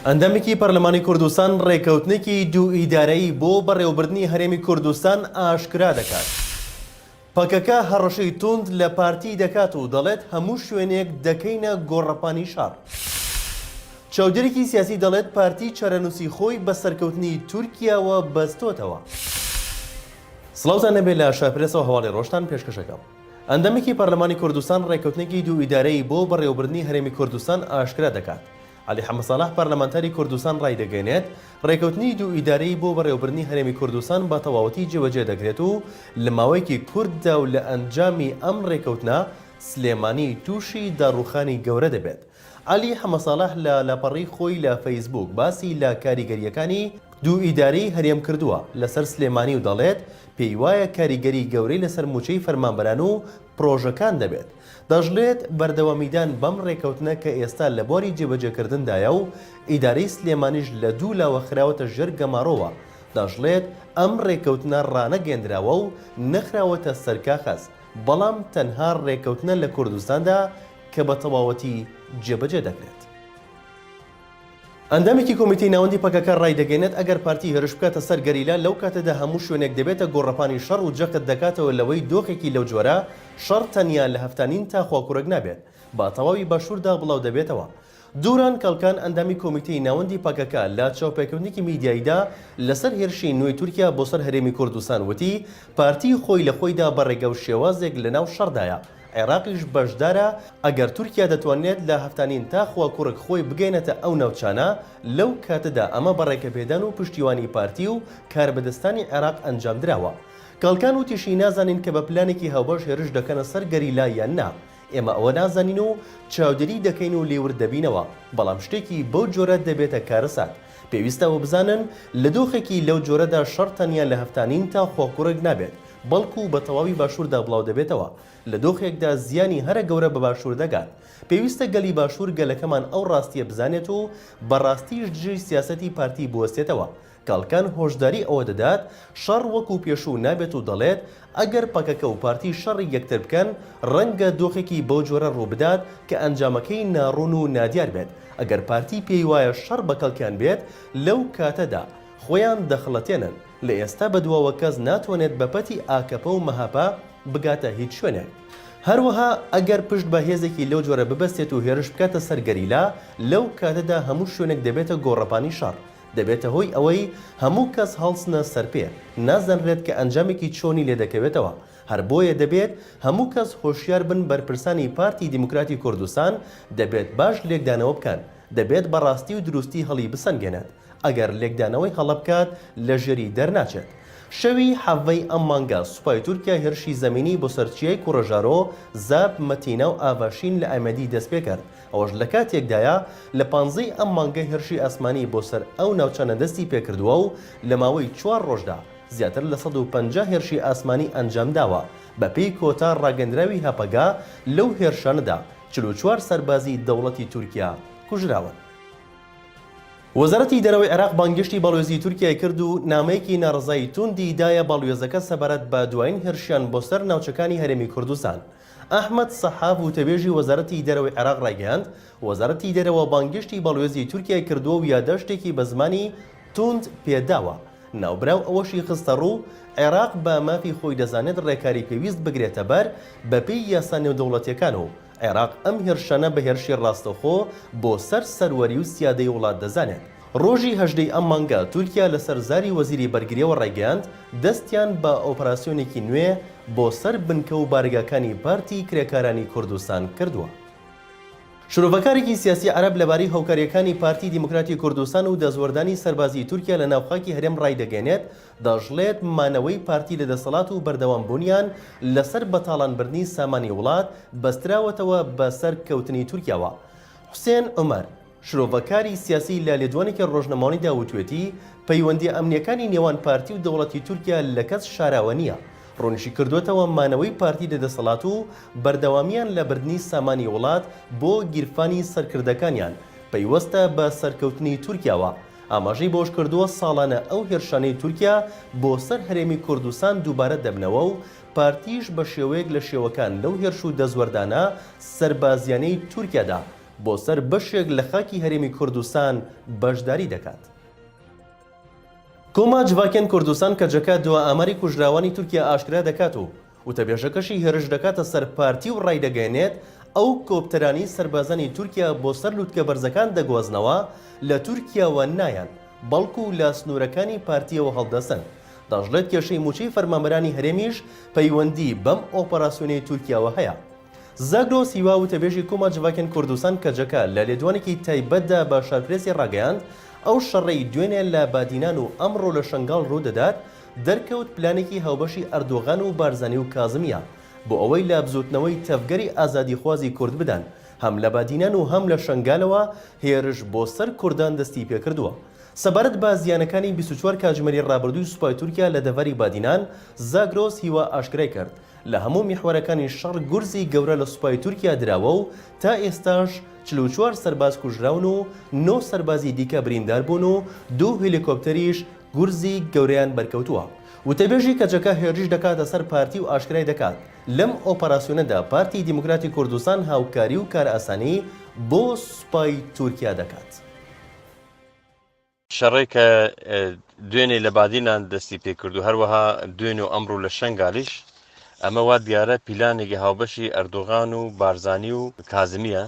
ئەندامێکی پەرلەمانی کوردستان ڕێککەوتنێکی دوو ئیدارەیی بۆ بەڕێوەبردنی هەرێمی کوردستان ئاشکرا دەکات. پەکەکە هەڕەشەی توند لە پارتی دەکات و دەڵێت هەموو شوێنێک دەکەینە گۆڕەپانی شەڕ. چاودێرێکی سیاسی دەڵێت پارتی چارەنووسی خۆی بە سەرکەوتنی تورکیاوە بەستۆتەوە. سڵاوتان لێبێ لە شارپرێسەوە هەواڵی ڕۆژتان پێشکەشەکەم. ئەندامێکی پەرلەمانی کوردستان ڕێککەوتنێکی دوو ئیدارەیی بۆ بەڕێوەبردنی هەرێمی کوردستان ئاشکرا دەکات. عەلی حەمەساڵح پەرلەمانتاری کوردستان ڕایدەگەیەنێت، ڕێککەوتنی دوو ئیدارەیی بۆ بەڕێوەبردنی هەرێمی کوردستان بە تەواوەتی جێبەجێ دەکرێت و لە ماوەیەکی کورتدا و لە ئەنجامی ئەم ڕێککەوتنە سلێمانی تووشی داڕووخانی گەورە دەبێت. عەلی حەمەساڵح لە لاپەڕەی خۆی لە فەیسبووک باسی لە کاریگەرییەکانی دوو ئیدارەی هەرێم کردووە لەسەر سلێمانی و دەڵێت، پێیوایە کاریگەری گەورەی لەسەر مووچەی فەرمانبەران و پڕۆژەکان دەبێت. دەشڵێت، بەردەوامیدان بەم رێککەوتنە کە ئێستا لە بواری جێبەجێکردندایە و ئیدارەی سلێمانیش لە دوو لاوە خراوەتە ژێر گەمارۆوە، دەشڵێت، ئەم رێککەوتنە رانەگەیەندراوە و نەخراوەتە سەر کاخەز، بەڵام تەنها رێککەوتنە لە کوردستاندا کە بە تەواوەتی جێبەجێ دەکرێت. ئەندامێکی کۆمیتەی ناوەندی پەکەکە ڕایدەگەینێت، ئەگەر پارتی هێرش بکاتە سەر گەریلا لەو کاتەدا هەموو شوێنێک دەبێتە گۆڕەپانی شەڕ و جەخت دەکاتەوە لەوەی دۆخێکی لەو جۆرە شەڕ تەنیا لە هەفتانین تا خواکوڕک نابێت بە تەواوی باشووردا بڵاودەبێتەوە. دوران کەڵکان ئەندامی کۆمیتەی ناوەندی پەکەکە لە چاوپێکەوتنێکی میدیاییدا لەسەر هێرشی نوێی تورکیا بۆ سەر هەرێمی کوردستان وتی، پارتی خۆی لە خۆیدا بە ڕێگە و شێوازێک لەناو شەڕدایە، عێراقیش بەشدارە، ئەگەر تورکیا دەتوانێت لە هەفتانین تا خواکوڕک خۆی بگەیەنێتە ئەو ناوچانە، لەو کاتەدا ئەمە بە ڕێگەپێدان و پشتیوانی پارتی و کاربەدەستانی عێراق ئەنجامدراوە. کاڵکان وتیشی نازانین کە بە پلانێکی هاوبەش هێرش دەکەنە سەر گەریلا یان نا، ئێمە ئەوە نازانین و چاودێری دەکەین و لێی ورد دەبینەوە، بەڵام شتێکی بەو جۆرە دەبێتە کارەسات. پێویستە ئەوە بزانن لە دۆخێکی لەو جۆرەدا شەڕ تەنیا لە هەفتانین تا خواکوڕک نابێت، بەڵکو بە تەواوی باشووردا بڵاودەبێتەوە، لە دۆخێکدا زیانی هەرە گەورە بە باشوور دەگات. پێویستە گەلی باشوور گەلەکەمان ئەو ڕاستییە بزانێت و بە ڕاستیش دژی سیاسەتی پارتی بوەستێتەوە. کاڵکان هۆشداری ئەوە دەدات شەڕ وەکو پێشوو نابێت و دەڵێت، ئەگەر پەکەکە و پارتی شەڕی یەکتر بکەن، ڕەنگە دۆخێکی بەو جۆرە ڕووبدات کە ئەنجامەکەی ناڕوون و نادیار بێت. ئەگەر پارتی پێی وایە شەڕ بە کەڵکیان بێت، لەو کاتەدا خۆیان دەخڵەتێنن. لە ئێستا بەدواوە کەس ناتوانێت بە پەتی ئاکەپە و مەهەپە بگاتە هیچ شوێنێک. هەروەها ئەگەر پشت بە هێزێکی لەو جۆرە ببەستێت و هێرش بکاتە سەر گەریلا، لەو کاتەدا هەموو شوێنێک دەبێتە گۆڕەپانی شەڕ. دەبێتە هۆی ئەوەی هەموو کەس هەڵسنە سەرپێ، نازانرێت کە ئەنجامێکی چۆنی لێدەکەوێتەوە. هەر بۆیە دەبێت هەموو کەس هۆشیار بن بەرپرسانی پارتی دیموکراتی کوردستان دەبێت باش لێکدانەوە بکەن، دەبێت بە ڕاستی و دروستی هەڵی بسەنگێنێت، ئەگەر لێکدانەوەی هەڵە بکات لە ژێری دەرناچێت. شەوی حەڤەی ئەم مانگە سوپای تورکیا هێرشی زەمینی بۆ سەر چیای کوڕەژارۆ، زاپ، مەتینا و ئاڤاشین لە ئامێدی دەستپێکرد، ئەوەش لەکاتێکدایە لە پانزەی ئەم مانگە هێرشی ئاسمانی بۆ سەر ئەو ناوچانە دەستی پێکردووە و لە ماوەی چوار ڕۆژدا زیاتر لە 150 هێرشی ئاسمانی ئەنجامداوە، بەپێی کۆتا ڕاگەندراوی هەپەگە لەو هێرشانەدا 44 سەربازی دەوڵەتی تورکیا کوژراون. وەزارەتی دەرەوەی عێراق بانگهێشتی باڵیۆزی تورکیای کرد و نامەیەکی ناڕەزایی توندی دایە باڵیۆزەکە سەبارەت بە دوایین هێرشیان بۆ سەر ناوچەکانی هەرێمی کوردستان. ئەحمەد سەحاف وتەبێژی وەزارەتی دەرەوەی عێراق ڕایگەیاند، وەزارەتی دەرەوە بانگهێشتی باڵیۆزی تورکیای کردووە و یاداشتێکی بە زمانی توند پێداوە. ناوبراو ئەوەشی خستەڕوو، عێراق بە مافی خۆی دەزانێت ڕێکاری پێویست بگرێتەبەر بەپێی یاسا نێودەوڵەتییەکان و عێراق ئەم هێرشانە بە هێرشی ڕاستەوخۆ بۆ سەر سەروەری و سیادەی وڵات دەزانێت. ڕۆژی هەژدەی ئەم مانگە تورکیا لەسەر زاری وەزیری بەرگرییەوە ڕایگەیاند، دەستیان بە ئۆپەراسیۆنێکی نوێ بۆ سەر بنکە و بارەگاکانی پارتی کرێکارانی کوردستان کردووە. شرۆڤەکارێکی سیاسی عەرەب لەبارەی هاوکارییەکانی پارتی دیموکراتی کوردستان و دەستوەردانی سەربازیی تورکیا لەناو خاکی هەرێم ڕایدەگەیەنێت، دەشڵێت، مانەوەی پارتی لە دەسەڵات و بەردەوامبوونیان لەسەر بەتاڵانبردنی سامانی وڵات بەستراوەتەوە بە سەرکەوتنی تورکیاوە. حوسێن عومەر، شرۆڤەکاری سیاسی لە لێدوانێکی ڕۆژنامەوانیدا وتوێتی، پەیوەندییە ئەمنییەکانی نێوان پارتی و دەوڵەتی تورکیا لە کەس شاراوە نییە. ڕوونیشیکردووەتەوە، مانەوەی پارتی لە دەسەڵات و بەردەوامییان لە بردنی سامانی وڵات بۆ گیرفانی سەرکردەکانیان، پەیوەستە بە سەرکەوتنی تورکیاوە. ئاماژەی بەوەشکردووە، ساڵانە ئەو هێرشانەی تورکیا بۆ سەر هەرێمی کوردستان دووبارە دەبنەوە و پارتیش بە شێوەیەک لە شێوەکان لەو هێرش و دەستوەردانە سەربازییانەی تورکیادا. بۆ سەر بەشێک لە خاکی هەرێمی کوردستان بەشداری دەکات. کۆما جڤاکێن کوردستان کەجەکە دوا ئاماری کوژراوانی تورکیا ئاشکرا دەکات و وتەبێژەکەشی هێرش دەکاتە سەر پارتی و ڕایدەگەیەنێت ئەو کۆپتەرانەی سەربازانی تورکیا بۆ سەر لوتکە بەرزەکان دەگوازنەوە لە تورکیاوە نایەن بەڵکو لە سنورەکانی پارتیەوە هەڵدەستن. دەشڵێت کێشەی موچەی فەرمانبەرانی هەرێمیش پەیوەندی بەم ئۆپەراسیۆنەی تورکیاوە هەیە. زاگرۆس هیوا وتەبێژی کۆما جڤاکێن کوردستان کەجەکە لە لێدوانێکی تایبەتدا بە شارپرێسی ڕاگەیاند، ئەو شەڕەی دوێنێ لە بادینان و ئەمڕۆ لە شەنگاڵ ڕوودەدات، دەرکەوت پلانێکی هاوبەشی ئەردۆغان و بارزانی و کازمییە بۆ ئەوەی لە بزووتنەوەی تەڤگەری ئازادیخوازی کورد بدەن، هەم لە بادینان و هەم لە شەنگالەوە هێرش بۆ سەر کوردان دەستیپێکردووە. سەبارەت بە زیانەکانی 24 کاتژمێری ڕابردووی سوپای تورکیا لە دەڤەری بادینان، زاگرۆس هیوا ئاشکرای کرد، لە هەموو میحوەرەکانی شەڕ گورزی گەورە لە سوپای تورکیا دراوە و تا ئێستاش 44 سەرباز کوژراون و نۆ سەربازی دیکە بریندار بوون و دوو هێلیکۆپتەریش گورزی گەورەیان بەرکەوتووە. وتەبێژی کەجەکە هێرش دەکاتە سەر پارتی و ئاشکرای دەکات، لەم ئۆپەراسیۆنەدا پارتی دیموکراتی کوردستان هاوکاری و کارئاسانی بۆ سوپای تورکیا دەکات. شەڕێک کە دوێنێ لە بادینان دەستی پێکرد و هەروەها دوێنێ و ئەمڕۆ لە شەنگالیش، ئەمە وا دیارە پیلانێکی هاوبەشی ئەردۆغان و بارزانی و کازمییە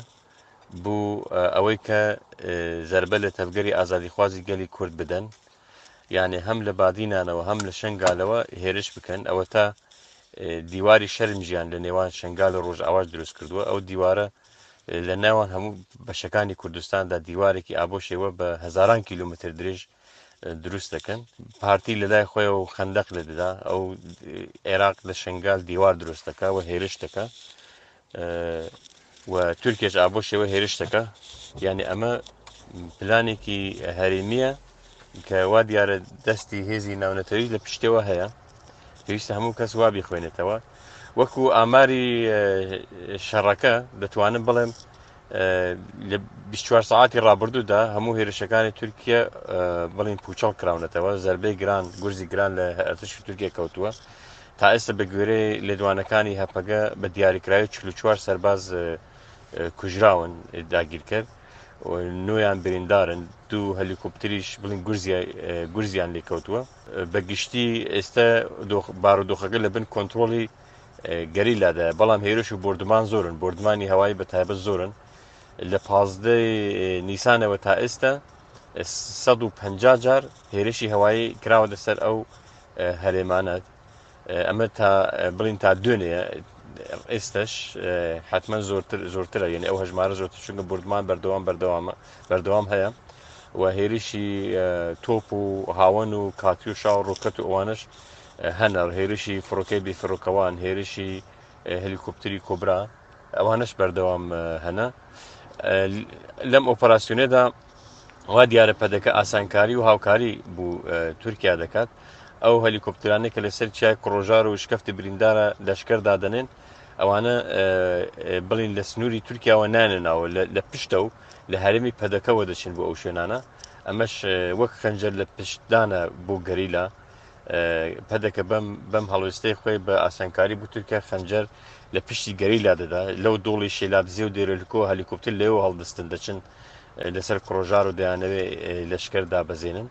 بۆ ئەوەی کە زەربە لە تەڤگەری ئازادیخوازی گەلی کورد بدەن، یانێ هەم لە بادینانەوە هەم لە شەنگالەوە هێرش بکەن. ئەوەتا دیواری شەرمژیان لە نێوان شەنگال و ڕۆژئاواش دروست کردووە، ئەو دیوارە لە نێوان هەموو بەشەکانی کوردستاندا دیوارێکی ئابۆ شێوە بە هەزاران کیلومتر درێژ دروست دەکەن. پارتی لە لای خۆیەوە خەندەق لێ دەدا، ئەو عێراق لە شنگال دیوار دروست دەکا و هێرش دەکا و تورکیش ئابۆ شێوە هێرش دەکا. یعنی ئەمە پلانێکی هەرێمیە کە وا دیارە دەستی هێزی ناونەتەوەی لە پشتەوە هەیە. پێویستە هەموو کەس وا بیخوێنێتەوە. وەکو ئاماری شەڕەکە دەتوانم بڵێم لە 24 سعاتی ڕابردوودا هەموو هێرشەکانی تورکیا بڵین پوچەڵ کراونەتەوە، زربەی گران گورزی گران لە ئەرتشی تورکیا کەوتووە. تا ئێستا بە گوێرەی لێدوانەکانی هەپەگە بە دیاریکراوی 44 سەرباز کوژراون داگیرکەر نۆیان بریندارن، دوو هەلیکۆپتریش بڵین گورزیان لێکەوتووە. بە گشتی ئێستا بارودۆخەکە لە بن کۆنترۆڵی گەریلادایە، بەڵام هێرش و بۆردومان زۆرن، بۆردومانی هەوایی بە تایبەت زۆرن. لە 15 نیسانەوە تا ئێستا 150 جار هێرشی هەوایی کراوە لەسەر ئەو هەرێمانە. ئەمە تا بڵین تا دوێنێ، ئێستش حتمما زۆرتر زۆرترە، یعنی ئەو هەژمارە زۆرتر، چونکە بردمان بەردەوام بەردەوامە بەردەوام هەیە و هێرشی تۆپ و هاوەن و کاتیوشا و ڕوکەت و ئەوانش هەنە، هێرشی فڕۆکەی بێفڕۆکەوان، هێرشی هەلیکۆپتری کۆبرا، ئەوانش بەردەوام هەنە. لەم ئۆپەراسیۆنێدا وا دیارە پەدەکە ئاسانکاری و هاوکاری بۆ تورکیا دەکات. ئەو هەلیکۆپترانەی کە لەسەر چیای کڕۆژار و شکەفتی بریندارە لەشکر دادەنێن، ئەوانە بڵین لە سنووری تورکیاوە نانێناوە، لە پشتە و لە هەرێمی پەدەکەوە دەچن بۆ ئەو شوێنانە. ئەمەش وەک خەنجەر لە پشتدانە بۆ گەریلا. پەدەکە بەم بەم هەڵوێستەی خۆی بە ئاسانکاری بۆ تورکیا خەنجەر لە پشتی گەریلا دەدا. لەو دۆڵی شێلادزێ و دێرەلکۆ هەلیکۆپتر لەوێوە هەڵدەستن دەچن لەسەر کڕۆژار و دەیانەوێ لەشکر دابەزێنن.